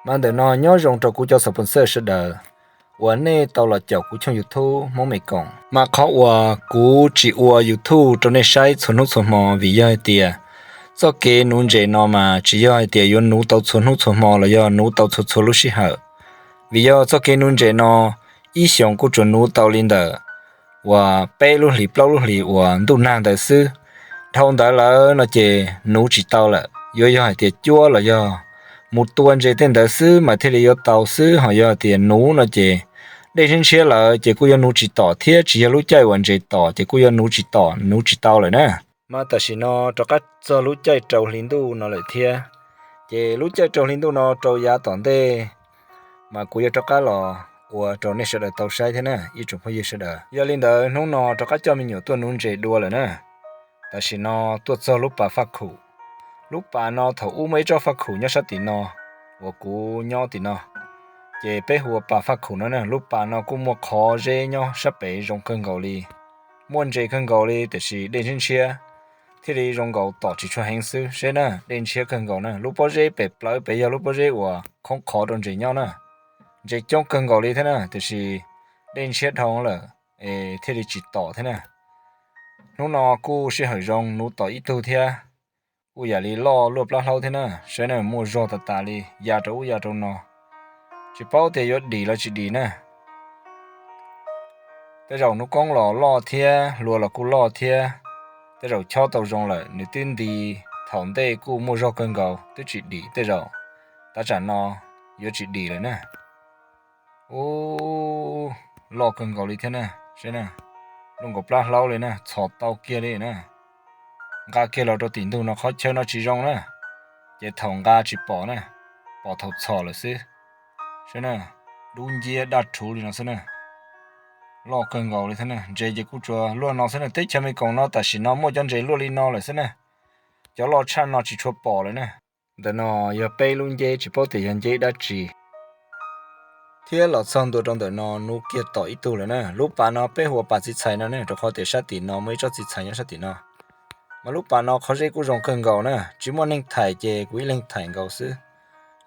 Mas ntawm no nyob zoo rau kuv cov xov pos xawj sawv daws uas nej tau los caum kuv channel YouTube Hmoob Mes Koom. Mas qhov uas kuv tsis ua YouTube rau nej saib txhua hnub txhua hmo vim yog hais tias txoj kev nuv ntses no mas tsis yog hais tias yuav nuv tau txhua hnub txhua hmo los yog nuv tau txhua txhua lub sij hawm. Vim yog txoj kev nuv ntses no ib xyoos kuj tsuas nuv tau li ntawm uas peb lub hlis plaub lub hlis uas ntuj nag ntawd xwb. Dhau ntawd lawm no ces nuv tsis tau lawm, yuav yog hais tias cuab los yog mus tua ntses tej ntawd xwb mas thiaj li yuav tau xwb, ho yog tias nuv no ces dej ntshiab ntshiab lawm ces kuj yuav nuv tsis tom thiab, tsis yog lub caij uas ntses tom ces kuj yuav nuv tsis tom, nuv tsis tau lawm na. Mas tam sim no rov qab txog lub caij rau hli ntuj no lawm thiab, ces lub caij rau hli ntuj no rau yav tom ntej mas kuv yuav rov qab los ua rau nej sawv daws tau saib thiab na ib tsoom phooj ywg sawv daws. Yog li ntawd hnub no rov qab coj me nyuam tuaj nuv ntses dua lawm na. Tam sim no tuaj txog lub pas faj khum. Lub pas no thaum ub muaj ib tsob faj khum nyob sab tim no uas kuv nyob tim no, ces peb hu ua pas faj khum no na. Lub pas no kuj muaj qhov zeb nyob sab pem zoo kawg nkaus li, muaj ntses kawg nkaus li tiam sis dej ntshiab ntshiab thiaj li zoo nkaus tom tsis tshua heev xwb seb na, dej ntshiab kawg nkaus na. Lub pob zeb pem plawv pem yog lub pob zeb uas khoob qhov rau ntses nyob na. Ntses coob kawg nkaus li thiab na tiam sis dej ntshiab dhau lawm es thiaj li tsis tom thiab na. Hnub no kuj sij hawm zoo nuv tom ib tug thiab, kuj yam li loj luaj plab hlaub thiab na, saib na, muaj zog tas tas li ya rau ub ya rau no, tsis paub tias yuav dim los tsis dim na. Tej zaum hnub koob los loj thiab hlua los kuj loj thiab, tej zaum chob tau zoo lawm nws twb nti thaum ntej kuj muaj zog kawg nkaus twb tsis dim, tej zaum tav tsam no yuav tsis dim lawm na. Ub, loj kawg nkaus li thiab na, saib na, luaj nkaus plab hlaub li na, txhos tau kiag li na. Nqa kiag los rau tim ntug no qhov chaw no tsis zoo na, ces thaum nqa tsis pom na, pom thaum txhos lawm xwb. Saib na, dub nciab daj rhuv li no xwb na. Loj kawg nkaus li thiab na, ntses ces kuj tsuas luaj no xwb na. Teb chaws Mes Koom no tam sim no muaj cov ntses luaj li no lawm xwb na, cov loj tshaj no tsis tshua pom lawm na. Ntawm no yog peb lub nceb tsis paub tias yog nceb dab tsi. Thiab los txog ntua rau ntawm no nuv kiag tom ib tug lawm na. Lub pas no peb hu ua pas txiv txhais no ne, rau qhov tias sab tim no muaj ib tsob txiv txhais nyob sab tim no. Mas lub pas no qhov zeb kuj zoo kawg nkaus na, tsis muaj neeg thaim ces kuv ib leeg thaim nkaus xwb.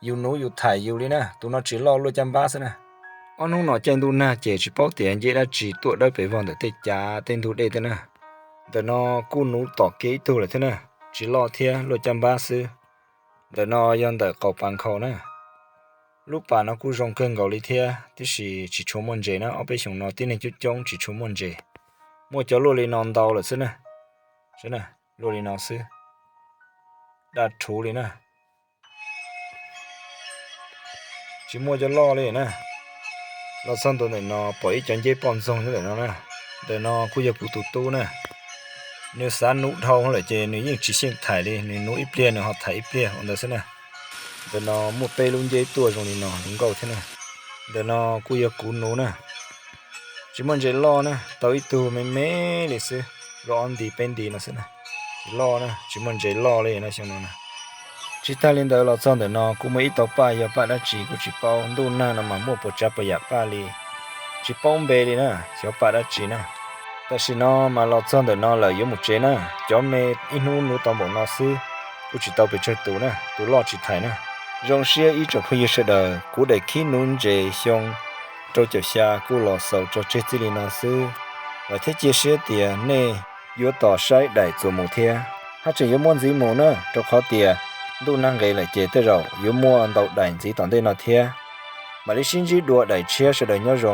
Yus nuv yus thaim yus li na, tus no tsis loj luaj caj npab xwb na. Ob hnub no caij ntuj nag ces tsis paub tias nceb dab tsi tuaj dawb pes vog ntawm tej cav tej ntug dej tej na. Ntawm no kuj nuv tom kiag ib tug lawm thiab na, tsis loj thiab luaj caj npab xwb. Ntawm no yog ntawm qaum pas nkhaus na. Lub pas no kuj zoo kawg nkaus li thiab, tiam sis tsis tshua muaj ntses na, ob peb xyoos no tib neeg coob coob tsis tshua muaj ntses. Muaj cov luaj li no ntau lawm xwb na. Saib na, luaj li no xwb, daj rhuv li na. Tsis muaj cov loj li na. Los txog ntua ntawm no pom ib cov nceb poj ntxoog nyob ntawm no na. Ntawm no kuj yog kuv tus tub na. Nws xav nuv dhau lawm ces nws yeej tsis xyeej thaim li, nws nuv ib pliag nws ho thaim ib pliag ua ntawd xwb na. Ntawm no muaj peb lub nceb tuaj zoo li no, zoo nkauj thiab na. Ntawm no kuj yog kuv nuv na. Tsis muaj ntses loj na, tau ib tug me me li xwb, loj ob nti peb nti no xwb na. Tsis loj na, tsis muaj ntses loj li no xyoo no na. Tsis tag li ntawd los txog ntawm no kuj muaj ib tauv paj, yog paj dab tsi kuj tsis paub, ntuj nag no mas muaj puas tsav puas yam paj li, tsis paub npe li na, xyov paj dab tsi na. Tam sim no mas los txog ntawm no lawm yuav mus tsev na, cov me ib hnub nuv tau npaum no xwb, kuj tsis tau pes tsawg tus na, tus loj tsis thaim na. Zoo siab ib tsoom phooj ywg sawv daws, kuv daim khib nuv ntses xyoo rau caum xya kuj los xaus tso tseg txij li no xwb. Vam thiab cia siab tias nej yuav tos saib daim txuas mus thiab, haj tseem yuav muaj ntxiv mus na, rau qhov tias ntuj nag nqis lawm ces tej zaum yuav muaj ntau daim ntxiv tom ntej no thiab. Mam li sib ntsib dua daim tshiab, sawv daws nyob zoo.